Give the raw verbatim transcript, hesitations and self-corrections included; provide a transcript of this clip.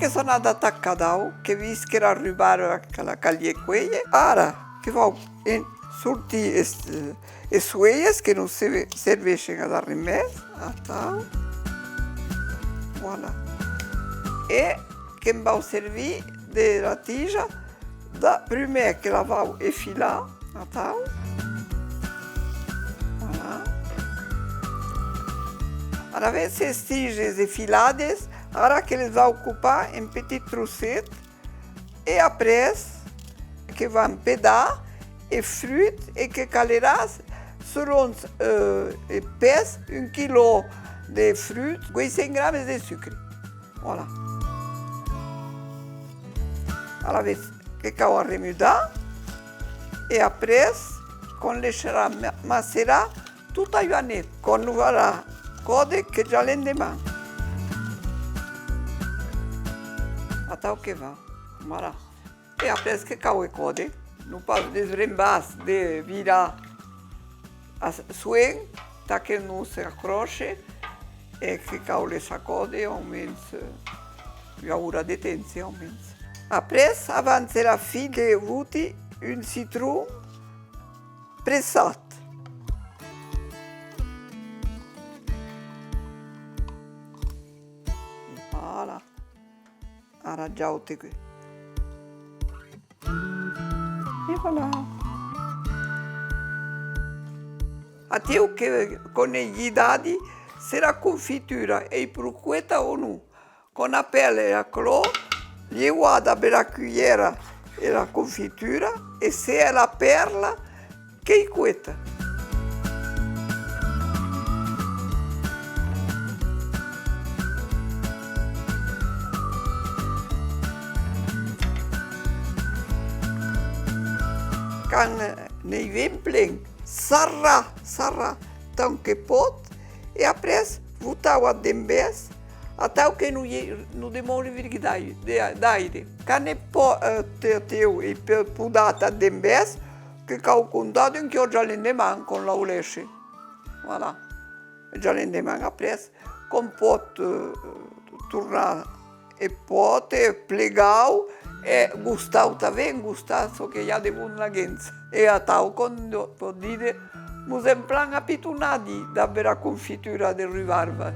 Que son anat atac cadau, que vist que la rubarba que la calié cuélher. Ara, que vau en sortir es, es fuelhas que non se, serveishen ad arren mès, atau. Voilà. E que'n vau servir de la tija, da, prumèr que la vau efilar, atau. Voilà. Alavetz es tijas efilades, ara que les vau copar en petit trocet, e après que van pedar e frut e que calerà, selon, eh, e pes, un quilò de frut, ueit cents grames de sucre. Voilà. Alavetz que cau arremudar e après qu'òm laisharà ma-, macerar tota ua net, qu'òm lo farà còde que ja l'endeman. Atau que va, voilà. E après que cau e còde, non pas desbrembar, de virar a s-, soent, tà que non s'acròche, e que cau laissar còde aumens, eh, ua ora de temps, aumens. Après, abans de la fin, que boti un citron pressat. Voilà. Ara ja o te... E voilà. Ateu que, qu'òm ei dadi se la confitura ei pro cueta o non. Qu'òm apèla aquò, lheuar dab era culhèra era confitura, e se la pèrla qu'ei cueta. Quand n'ei ben plen, sarrar, sarrar tant que pòt, e après botar-ho ath dembés, atau que non i, non demòri virgui d'ai-, de, d'aire. Quan e pò-, eh, te, teu e pe-, podat ath dembés, que cau comptar d'un quilò ja l'endeman, quan l'au lèishe. Voilà. Ja l'endeman après, qu'òm pòt, eh, tornar e pòt, e plegar-ho, e gostar-ho tanben, gostar çò que i a de bon laguens. E atau, com pòt díder, mos èm plan apitonadi dab era confitura de rubarba.